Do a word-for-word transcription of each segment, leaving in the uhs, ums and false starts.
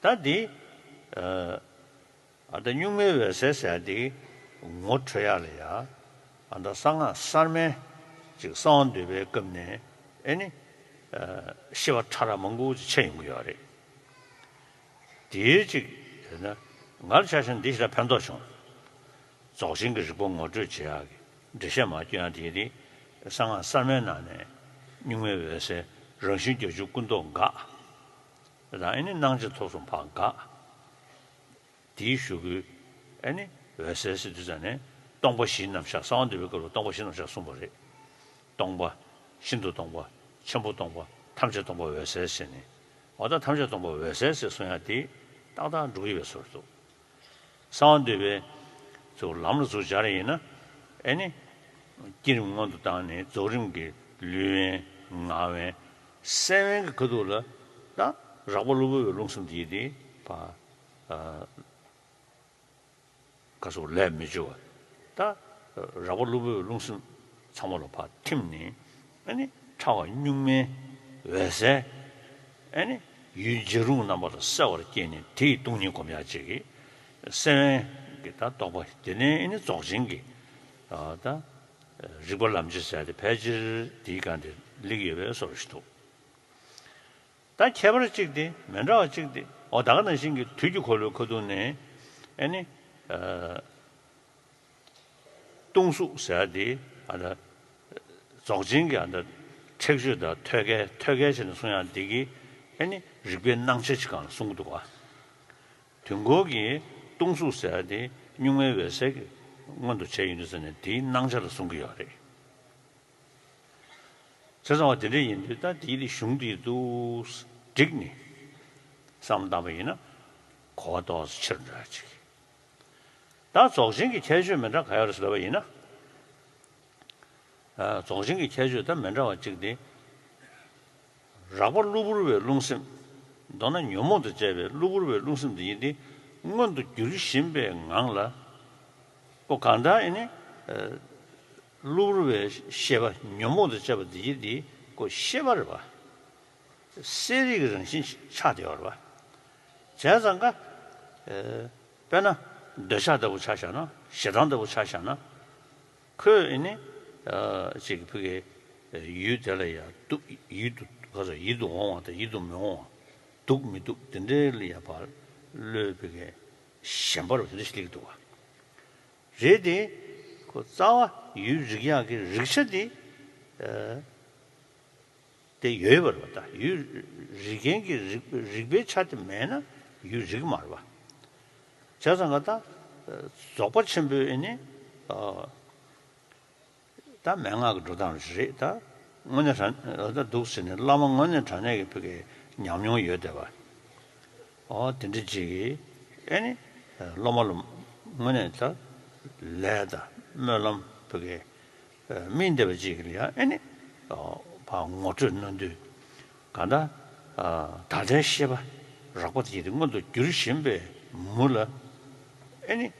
ད་འདི་ཨ་ད་གཉུག་མའི་འོད་གསལ་ཟེར་ཡ་འདི་ངོ་འཕྲོད་ཡ་ལ་ཡ་ཨ་ད་གསང་སྔགས་གསར་མའི་ཅིག་གསང་བ་འདུས་པའི་སྐབས་ནས་ཨེ་ནི་ཤེས་པ་ཕྲ་རགས་མང་པོ་ཅིག་ཕྱེ་ཡོང་གི་ཡོད་རེད། དེའི་ཅིག་ཡོད་ན་ང་ལ་ཆ་བཞག་ན་འདི་ཞེ་དྲག་ཕན་ཐོགས་བྱུང་། རྫོགས་ཆེན་གྱི་རིག་པ་ངོ་སྤྲོད་བྱེད་ཡག་གི་འགྲེལ་བཤད་མར་སྐྱོན་ཡག་དེ་ཡིན་དུས། གསང་སྔགས་གསར་མའི་ནང་ནས་གཉུག་མའི་འོད་གསལ་རང་བཞིན་བརྒྱད་ཅུ་ཀུན་རྟོག་འགག་དང་། ཨེ་ནི་སྣང་མཆེད་ཐོབ་གསུམ་ཕར་འགག་དེའི་གཞུག་གུ་ཨེ་ནི་འོད་གསལ་ཟེར་དུས་ཙ་ནས་སྟོང་པ་བཞིའི་རྣམ་གཞག་གསང་བ་འདུས་པའི་སྐབས་ལ་སྟོང་པ་བཞིའི་རྣམ་གཞག་གསུངས་པ་རེད། སྟོང་པ། ཤིན་ཏུ་སྟོང་པ། ཆེན་པོ་སྟོང་པ། ཐམས་ཅད་སྟོང་པ་འོད་གསལ་ཟེར་ནས། འོ་ད་ཐམས་ཅད་སྟོང་པ་འོད་གསལ་ཟེར་གསུང་ཡག་དེ་ཏག་ཏག་འགྲོ་གི་ཡོད་པའི་བཟོ་འདུག་གསང་བ་འདུས་པའི་ཚུལ་ལམ་ལ་ཚུར་སྦྱར་ཡིན་ན། ཨེ་ནི། བསྐྱེད་རིམ་སྔོན་དུ་བཏང་ནས་རྫོགས་རིམ་གྱི་ལུས་དབེན། ངག་དབེན། སེམས་དབེན་གྱི་ཁ་ཐུག་ལ་ད་རགས་པ་གློ་བུར་བའི་རླུང་སེམས་དེ་ཡིས་དེ་ཕར་ཨ་ག་སོགས་ལས་མི་བྱེད་པ། ད་རགས་པ་གློ་བུར་བའི་རླུང་སེམས་ཚང་མ་ལ་ཕར་ཐིམ་ནས། ཨེ་ནི་ཕྲ་བ་གཉུག་མའི་འོད་གསལ། ཨེ་ནི་ཡུལ་འཇའ་རུང་རྣམ་པ་ལ་གསལ་བར་བསྐྱེད་ནས་དེ་ཡི་སྟོང་ཉིད་སྒོམ་ཡག་ཅིག་གི་སེམས་དབེན་གྱི་ད་རྟོགས་པ། དེ་ནས་ཨེ་ནི་རྫོགས་ཆེན་གྱི་ཨ་ད་རིག་པ་ལམ་བྱེད་ཟེར་ཏེ་ཕལ་ཆེར་དེའི་སྒང་དེ་སླེབས་ཡོད་པའི་བཟོ་འདྲ་ཞིག་འདུག་ད་ཁྱད་པར་གཅིག་དེ་མི་འདྲ་བ་གཅིག་དེ། འོ་ད་ག་ནང་བཞིན་གྱི་དུས་ཀྱི་འཁོར་ལོའི་ཁ་ཐུག་ནས་ཨེ་ནི་ཨ་སྟོང་གཟུགས་ཟེར་ཡ་དེ་ཨ་ད་རྫོགས་ཆེན་གྱི་ཨ་ད་ཁྲེགས་ཆོད་དང་ཐོད་རྒལ། ཐོད་རྒལ་བྱས་ནས་གསུང་ཡ་དེ་གི་ཨེ་ནི་རིག་པའི་སྣང་ཆ་ཅིག་སྒང་ལ་གསུང་གི་འདུག་ག་དུས་འཁོར་གྱི་སྟོང་གཟུགས་ཟེར་ཡ་དེ་གཉུག་མའི་འོད་གསལ་གྱི་མངོན་དུ་བྱས་ཡོད་དུས་ཙ་ནས་དེའི་སྣང་ཆ་ལ་གསུང་གི་ཡོད་རེད། བྱས་ཙང་བ་དེ་འདྲ་ཡིན་དུས་ད་དེའི་གཞུང་དེ་འདུག་བསྒྲིགས་ནས་བསམ་བློ་བཏང་པ་ཡིན་ན་གོ་བ་ཏོག་ཙམ་ཆེར་འགྲོ་ཡ་ཅིག་ད་རྫོགས་ཆེན་གྱི་ཁྱད་ཆོས་མི་འདྲ་ག་ཡོད་རེད་ཟེར་ལབ་པ་ཡིན་ན། ཨ་རྫོགས་ཆེན་གྱི་ཁྱད་ཆོས་ད་མི་འདྲ་བ་གཅིག་དེ། རགས་པ་གློ་བུར་བའི་རླུང་སེམས། མདོར་ན་ཉོན་མོངས་དང་བཅས་པའི་གློ་བུར་བའི་རླུང་སེམས་དེ་ཡིན་ཏེ། མངོན་དུ་གྱུར་བཞིན་པའི་ངང་ལ། ཁོ་གང་ལྟར་ཨེ་ནི་ཨ་གློ་བུར་བའི་ཤེས་པ། ཉོན་མོངས་དང་བཅས་པ་དེ་ཡིན་ཏེ་ཁོ་ཤེས་པ་རེད་པ། གསལ་རིག་གི་རང་བཞིན་ཆགས་བསྡད་ཡོད་རེད་པ། བྱས་ཙང་ཀ་ཨ་དཔེར་ན་འདོད་ཆགས་ལྟ་བུ་ཆ་བཞག་ན། ཞེ་སྡང་ལྟ་བུ་ཆ་བཞག་ན། ཁོས་ཨེ་ནི་ཨ་ཅིག་ཕ་གི་ཡུལ་དེ་ལ་ཡ་སྡུག་ཡིད་དུ་ག་ཚོད་ཡིད་དུ་འོང་བ་དང་ཡིད་དུ་མི་འོང་བ། སྡུག་མི་སྡུག་དེ་འདྲའི་ལ་ཡ་ཕར་བློས་ཕ་གི་ཞེན་པ་རུ་དེ་འདྲ་ཞིག་སླེབས་འདུག་བ། རེད་དེ། ཁོ་རྩ་བ་ཡུལ་རིག་ཡག་གི་རིག་ཆ་དེ་ཨ་དེ་ཡོད་པ་རེད་པ། ད་ཡུལ་རིག་མཁན་གྱི་རིག་རིག་པའི་ཆ་དེ་མེད་ན་ཡུལ་རིག་མ་རེད་པ། བྱས་ཙང་ཀ་ད་རྫོགས་པ་ཆེན་པོའི་ཨེ་ནི་ཨ་ད་མན་ངག་གི་འགྲོ་སྟངས་རེད་ད། དངོས་གནས་དྲང་ད་འདུག་ཟེར་ནས་བླ་མ་དངོས་གནས་དྲང་གནས་ཀྱི་ཕ་གི་ཉམས་མྱོང་ཡོད་བསྡད་པ། ཨོ་དེ་འདྲ་ཅིག་གིས་ཨེ་ནི་སློབ་མ་ལ་དངོས་གནས་ད་ལས་དང་སྨོན་ལམ་ཕ་གི་སྨིན་བསྡད་པ་ཅིག་ལ་ཡང་ཨེ་ནི་ཕར་ངོ་སྤྲོད་གནང་དུས། གང་ལྟར་ད་ལྟའི་ཤེས་པ་རགས་པ་དེ་ཡིན་ཏེ་མངོན་དུ་གྱུར་བཞིན་པའི་མུ་ལ་ཨེ་ནི།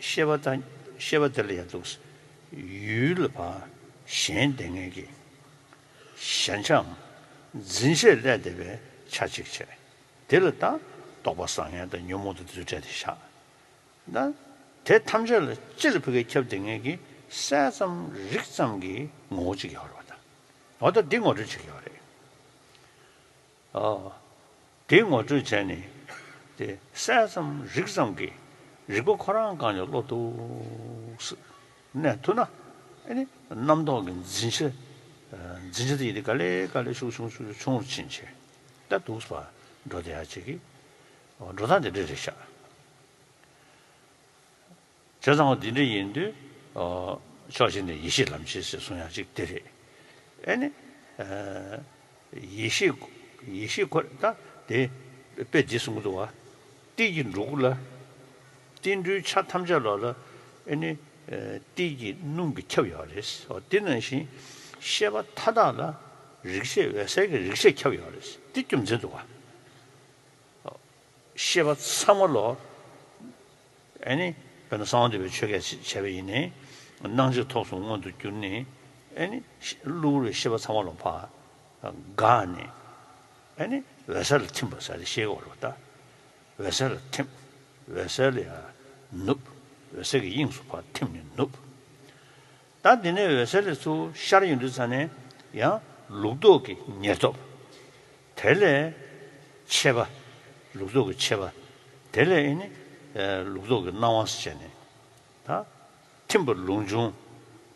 ཤེས་པ་དང་ཤེས་པ་དེ་ལ་ཡང་འདུག་ཡུལ་ལ་ཕར་ཞེན་བསྡད་མཁན་གྱི་ཞེན་ཆགས་འཛིན་ཆས་སླེབས་བསྡད་པའི་ཆ་གཅིག་བྱས། དེ་ལ་ད་རྟོག་པ་ཟ་མཁན་དང་ཉོན་མོངས་དང་དེ་ཚོ་སྤྲད་དེ་བཞག་ད་དེ་ཐམས་ཅད་ལ་སྤྱི་ལ་ཕ་གི་ཁྱབ་བསྡད་མཁན་གྱི་གསལ་ཙམ་རིག་ཙམ་གྱི་ངོ་བོ་གཅིག་ཡོད་རེད་པ། ད་འོ་ད་འདི་ངོ་སྤྲོད་བྱེད་ཀྱི་ཡོད་རེད། ཨོ། དེ་ངོ་སྤྲོད་བྱས་ནས་དེ་གསལ་ཙམ་རིག་ཙམ་གྱི་རིག་པ་ཁོ་རང་གང་ཡང་བློ་འདུག་སེ་གནས་ཐུབ་ན། ཨེ་ནི་རྣམ་རྟོག་གི་འཛིན་ཆ། འཛིན་ཆ་དེ་ཡིན་དེ་ག་ལེ་ག་ལེ་ཤུགས་ཆུང་ཆུང་ཆུང་རུ་ཕྱིན་བྱས་ད་འདུག་སེ་འགྲོ་བསྡད་ཡ་ཅིག་གི་འགྲོ་སྟངས་དེ་འདྲ་རེད་ཤག་བྱས་ཙང་འོ་འདི་འདྲ་ཡིན་དུས་ཕྱོགས་གཅིག་ནས་ཡེ་ཤེས་ལམ་ཤེས་ཟེར་གསུང་ཡག་ཅིག་དེ་རེད། ཨེ་ནི། ཡེ་ཤེས། ཡེ་ཤེས་ཁོ་ད་དེ་དཔེ་འདི་གསུང་གི་འདུག་བ། ཏིལ་གྱི་འབྲུ་གུ་ལ། ཏིལ་འབྲུའི་ཆ་ཐམས་ཅད་ལོགས་ལ་ཨེ་ནི། ཏིལ་གྱི་སྣུམ་གྱིས་ཁྱབ་ཡོད་རེད། འོ་དེ་ནང་བཞིན་ཤེས་པ་མཐའ་དག་ལ་རིག་བྱེད་འོད་གསལ་གྱི་རིག་བྱེད་ཁྱབ་ཡོད་རེད། དེ་རྒྱུ་མཚན་འདུག་བ། ཤེས་པ་ཚང་མ་ལོགས། ཨེ་ནི། དཔེར་ན་གསང་བ་འདུས་པའི་ཆོས་སྐད་བྱས་པ་ཡིན་ནའི། སྣང་མཆེད་ཐོབ་གསུམ་མངོན་དུ་གྱུར་ནས། ཨེ་ནི། གློ་བུར་བའི་ཤེས་པ་ཚང་མ་ལོགས་ཕར་འགགས་ནས། ཨེ་ནི། འོད་གསལ་ལ་ཐིམ་པ་ཟེར་ཏེ་ཤེས་དགོས་རེད་པ། ད་འོད་གསལ་ལ་ཐིམ། འོད་གསལ་ལ་ཡང་ནུབ། འོད་གསལ་གྱི་དབྱིངས་སུ་ཕར་ཐིམ་ནས་ནུབ། ད་འདི་ནས་འོད་གསལ་ལས་ཚུར་ཤར་ཡོང་དུས་ཙ་ནས་ཡང་ལུགས་ལྡོག་གི་ཉེར་ཐོབ། དེ་ལས་ཕྱེད་པ། ལུགས་ལྡོག་གི་ཕྱེད་པ། དེ་ལས་ཨེ་ནི་ལུགས་ལྡོག་གི་སྣང་བ་ཟེར་ནས། ད་ཐིམ་པ་ལུགས་འབྱུང་།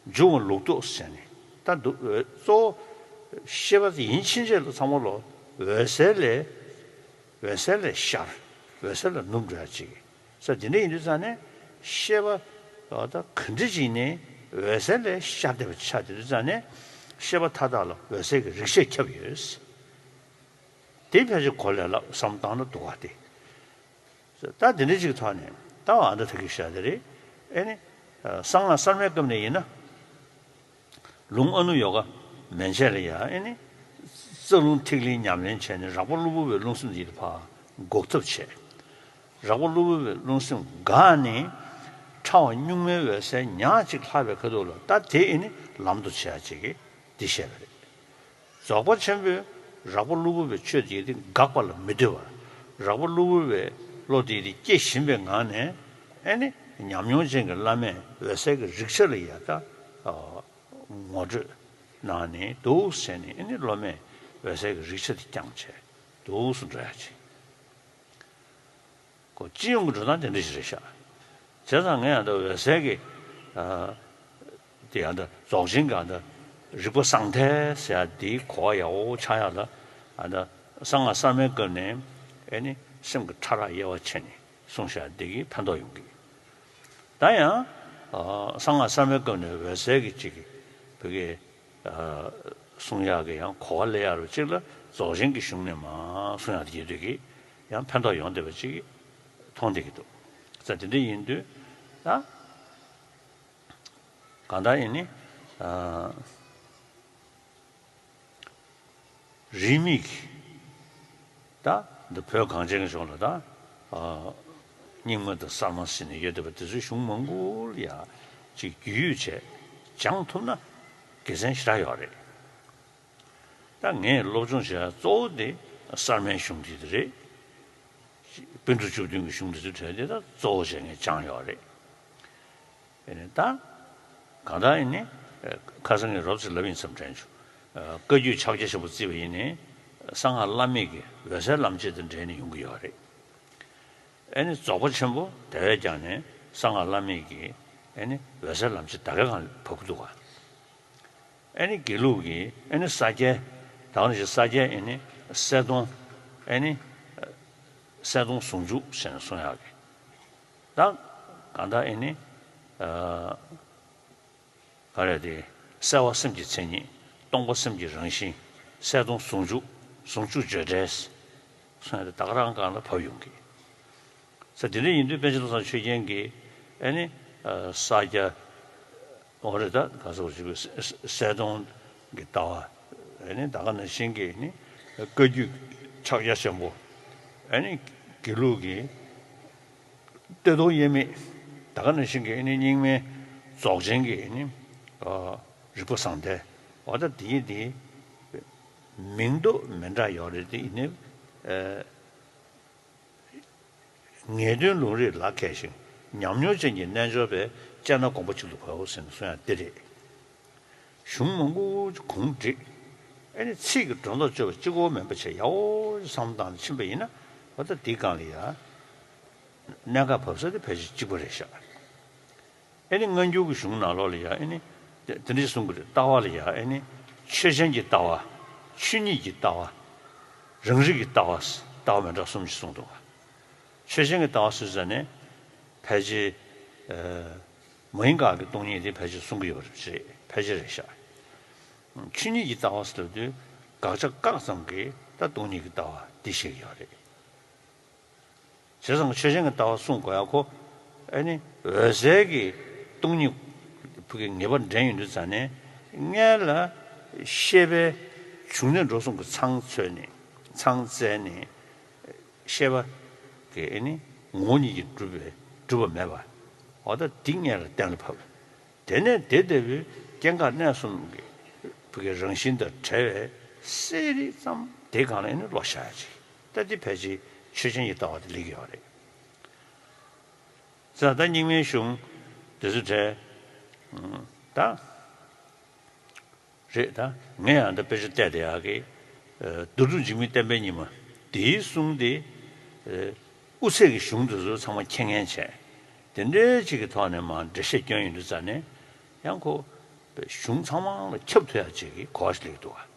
འབྱུང་བ་ལུགས་ལྡོག་ཟེར་ནས། ད་འདུག་གཙོ་བོ་ཤེས་པ་ཡིན་ཕྱིན་ཆད་ལ་ཚང་མ་ལོ་འོད་གསལ་ལས། འོད་གསལ་ལས་ཤར། འོད་གསལ་ལ་ནུབ་འགྲོ་ཡ་ཅིག་ས། དེ་འདྲ་ཡིན་དུས་ཙང་ནས་ཤེས་པ་ད་ག་འདྲ་ཅིག་ནས་འོད་གསལ་ལས་ཤར་བསྡད་པ་ཆགས་བསྡད་དུས་ཙང་ནས་ཤེས་པ་མཐའ་དག་ལ་འོད་གསལ་གྱི་རིག་བྱེད་ཁྱབ་ཡོད། དེ་ཕལ་ཆེར་གོ་ལས་སླ་བསམ་བཏང་ན་འདུག་ག་དེ། ད་དེ་འདྲ་ཅིག་ཐོག་ནས་ད་ཨ་འདྲ་ཐག་གི་བཞག་དེ་རེད། ཨེ་ནི། གསང་སྔགས་གསར་མའི་སྐབས་ནས་ཡིན་ན། ལུང་ཨ་ནུ་ཡོ་ག་མན་ཆད་ལ་ཡ་ཨེ་ནི། རྩ་རླུང་ཐིག་ལེའི་ཉམས་ལེན་བྱས་ནས་རགས་པ་གློ་བུར་བའི་རླུང་སེམས་དེ་ཕར་འགོག་ཐབས་བྱས། རགས་པ་གློ་བུར་བའི་རླུང་སེམས་འགགས་ནས། ཕྲ་བ་གཉུག་མའི་འོད་གསལ་ཉག་གཅིག་ལྷག་པའི་ཁ་ཐུག་ལ་ད་དེ་ཨེ་ནི་ལམ་དུ་བྱེད་ཡ་ཅིག་གིས་འདི་བཤད་པ་རེད། རྫོགས་པ་ཆེན་པོས་རགས་པ་གློ་བུར་བའི་ཆོས་དེ་དེ་འགག་པ་ལ་མི་ལྟོས་པར། རགས་པ་གློ་བུར་བའི་བློ་དེ་དེ་སྐྱེ་བཞིན་པའི་ངང་ནས་ཨེ་ནི་ཉམས་མྱོང་ཅན་གྱི་བླ་མས་འོད་གསལ་གྱི་རིག་བྱ་ལ་ཡ་ད་ངོ་སྤྲོད་གནང་ནས་འདུག་ཟེར་ནས་ཨེ་ནི་སློབ་མས་འོད་གསལ་གྱི་རིག་བྱ་དེ་བསྐྱངས་བྱས་འདུག་སུ་འགྲོ་ཡ་ཅིག་ཁོ་སྤྱི་ཡོངས་ཀྱི་འགྲོ་སྟངས་དེ་འདྲ་ཞིག་རེད་ཤག་བྱས་ཙང་ངས་ཡང་ད་འོད་གསལ་གྱི་ཨ་དེ་ཡང་ད་རྫོགས་ཆེན་གྱི་ཨ་ད་རིག་པ་གསང་ཐལ་ཟེར་ཡ་དེའི་གོ་བ་ཡག་པོ་ཆགས་ཡག་ལ་ཨ་ད་གསང་སྔགས་གསར་མའི་སྐབས་ནས་ཨེ་ནི་སེམས་ཀྱི་ཕྲ་རགས་དབྱེ་བ་ཕྱེ་ནས་གསུངས་བཞག་འདི་གིས་ཕན་ཐོགས་ཡོང་གི། ད་ཡང་ཨ་གསང་སྔགས་གསར་མའི་སྐབས་ནས་འོད་གསལ་གྱི་གཅིག་གི་བོད་ཀྱི་ཨ་གསུང་ཡག་གི་ཡང་གོ་བ་ལེན་ཡག་རུ་གཅིག་ལ་རྫོགས་ཆེན་གྱི་གཞུང་ནས་མར་གསུང་ཡག་དེ་ཡོད་དུས་ཀྱི་ཡང་ཕན་ཐོགས་ཡོང་བསྡད་པ་གཅིག་མཐོང་བསྡད་ཀྱི་འདུག་ཙང་དེ་འདྲ་ཡིན་དུས་ད་གང་ལྟར་ཡིན་ནི་ཨ་རིས་མེད་ཀྱི་ད་འདི་བོད་གངས་ཅན་གྱི་ལྗོངས་ལ་ད་ཨ་རྙིང་མ་དང་གསར་མ་ཟེར་ནས་ཡོད་བསྡད་པ་དེ་ཚོའི་གཞུང་མང་པོ་ལ་ཡ་ཅིག་རྒྱུས་ཡོད་བྱས་སྦྱང་ཐུབ་ན་དགེ་མཚན་ཞེ་དྲག་ཡོད་རེད། ད་ངས་སློབ་སྦྱོང་བྱེད་ཡ་གཙོ་བོ་དེ་གསར་མའི་གཞུང་འདི་རེད། པཎ་གྲུབ་བཅུ་བདུན་གྱི་གཞུང་འདི་ཚོའི་གྲས་དེ་ད་གཙོ་བོ་བྱས་ངས་སྦྱངས་ཡོད་རེད། ཨེ་ནས་ད་གང་ལྟར་ཨེ་ནས་ཁ་སང་ངས་རོབ་ཙམ་ལབ་ཡིན་བསམ་དྲན་བྱུང་། བཀའ་བརྒྱུད་ཕྱག་རྒྱ་ཆེན་པོ་བརྩིས་པ་ཡིན་ནའི་གསང་སྔགས་བླ་མེད་ཀྱི་འོད་གསལ་ལམ་བྱེད་དང་འབྲེལ་ནས་ཡོང་གི་ཡོད་རེད། ཨེ་ནས་རྫོགས་པ་ཆེན་པོ་དེ་བས་ཀྱང་ནས་གསང་སྔགས་བླ་མེད་ཀྱི་ཨེ་ནས་འོད་གསལ་ལམ་བྱེད་ད་གའི་སྒང་བབས་ཀྱི་འདུག་ག་ཨེ་ནི་དགེ་ལུགས་ཀྱི་ཨེ་ནི་ས་སྐྱའི་ད་ག་ནང་བཞིན་ས་སྐྱའི་ཨེ་ནི་གསལ་སྟོང་ཨེ་ནི་གསལ་སྟོང་ཟུང་འཇུག་ཟེར་ནས་གསུང་ཡག་གི་ད་གང་ལྟར་ཨེ་ནི་ག་རེ་དེ་གསལ་བ་སེམས་ཀྱི་མཚན་ཉིད་སྟོང་པ་སེམས་ཀྱི་རང་བཞིན་གསལ་སྟོང་ཟུང་འཇུག་ཟུང་འཇུག་བརྗོད་བྲལ་གསུང་ཡག་དེ་ད་ག་རང་སྒང་ལ་བབས་ཡོང་གི་ས། དེ་འདྲ་ཡིན་དུས་པཎ་ཆེན་བློ་བཟང་ཆོས་རྒྱན་གྱིས་ཨེ་ནི་ས་སྐྱ། འོ་རེད། ད་ག་ཟེར་བ་ཞིག་གསལ་སྟོང་གི་ལྟ་བ། ཨེ་ནི་ད་ག་ནང་བཞིན་གྱི་ནི་བཀའ་བརྒྱུད་ཕྱག་རྒྱ་ཆེན་པོ། ཨེ་ནི་དགེ་ལུགས་ཀྱི་གཏེར་སྟོང་དབྱེར་མེད། ད་ག་ནང་བཞིན་གྱི་ཨེ་ནི་རྙིང་མའི་རྫོགས་ཆེན་གྱི་ཨེ་ནི་རིག་པ་གསང་ཐལ། འོ་ད་དེའི་དེ་མིང་འདོགས་མི་འདྲ་ཡོད་རེད་དེ་ཡིན་ནི། ངེས་དོན་ལུང་རིགས་ལ་མཁས་ཤིང་ཉམས་མྱོང་ཅན་གྱི་རྣལ་འབྱོར་པས་དཔྱད་ན་དགོངས་པ་གཅིག་ཏུ་བབས་ཟེར་ནས་གསུང་ཡག་འདི་རེད། གཞུང་མང་པོ་གོང་བསྒྲིགས། ཨེ་ནི་ཚིག་གི་སྒྲོ་འདོགས་གཅོད་པ་གཅིག་པོ་མིན་པ་བྱས་ཡག་པོ་བསམ་བཏང་ནས་ཕྱིན་པ་ཡིན་ན་འོ་ད་འདི་སྒང་ལ་ཡ་གནད་འགག་བབས་ས་དེ་ཕལ་ཆེར་གཅིག་པ་རེད་ཤག་ཨེ་ནི་སྔ་འགྱུར་གྱི་གཞུང་ནང་ལོགས་ལ་ཡང་ཨེ་ནི་དེ་དེ་འདྲ་གསུང་གི་རེད། ལྟ་བ་ལ་ཡང་ཨེ་ནི་ཆོས་ཅན་གྱི་ལྟ་བ། ཆོས་ཉིད་ཀྱི་ལྟ་བ། རང་རིག་གི་ལྟ་བ། ལྟ་བ་མི་འདྲ་གསུམ་ཞིག་གསུངས་འདུག་ག་ཆོས་ཅན་གྱི་ལྟ་བ་ཟེར་ཙ་ནས་ཕལ་ཆེར་མ་ཡིན་དགག་གི་སྟོང་ཉིད་དེ་ཕལ་ཆེར་གསུང་གི་ཡོད་པ་རེད། ཕལ་ཆེར་རེད་ཤག་ཆོས་ཉིད་ཀྱི་ལྟ་བ་ཟེར་དུས་དགག་བྱ་བཀག་ཙམ་གྱིས་ད་སྟོང་ཉིད་ཀྱི་ལྟ་བ་འདི་བཤད་ཀྱི་ཡོད་རེད། བྱས་ཙང་ཆོས་ཅན་གྱི་ལྟ་བ་གསུང་དགོས་ཡ་ཁོ། ཨེ་ནི་འོད་གསལ་གྱི་སྟོང་ཉིད་ཕུགས་ཀྱི་ངེས་པ་འདྲེན་ཡོང་དུས་ཙ་ནས་སྔོན་ལ་ཤེས་པའི་འབྱུང་གནས་འགྲོ་གསུམ་གྱི་མཚང་འཚོལ་ནས་མཚང་བཙལ་ནས་ཤེས་པ་གི་ཨེ་ནི་ངོ་བོ་ཉིད་ཀྱིས་གྲུབ་པའི་གྲུབ་པ་མེད་པ། འོ་ད་འདི་སྔོན་ལ་གཏན་ལ་ཕབ། དེ་ནས་དེ་ལྟ་བུའི་སྐྱེ་འགག་གནས་གསུམ་གྱི་ཕུགས་ཀྱི་རང་བཞིན་དང་བྲལ་བའི་གསལ་རིག་ཙམ་དེ་སྒང་ལ་ཨེ་ནི་བློ་བཞག་ཡ་ཅིག་ད་འདི་ཕལ་ཆེར་ཆོས་ཅན་གྱི་ལྟ་བ་དེ་སླེབས་ཀྱི་ཡོད་རེད། ས་ད་རྙིང་མའི་གཞུང་དེ་ཚོ་གྲས་ད་རེད། ད་ངས་ཡང་ད་དཔེ་ཆ་བལྟས་བསྡད་ཡག་གི་མདོ་གྲུབ་འཇིགས་མེད་བསྟན་པའི་ཉི་མ་དེའི་གསུང་དེ་དབུ་ཚད་ཀྱི་གཞུང་དེ་ཚོ་ཚང་མ་མཁྱེན་མཁན་བྱས། དེ་འདྲའི་ཅིག་གི་ཐོག་ནས་མར་འགྲེལ་བཤད་སྐྱོན་ཡོང་དུས་ཙ་ནས་ཡང་ཁོ་གཞུང་ཚང་མ་ལ་ཁྱབ་ཐུབ་ཡག་ཅིག་གི་གོ་བ་ཞིག་སླེབས་འདུག་ག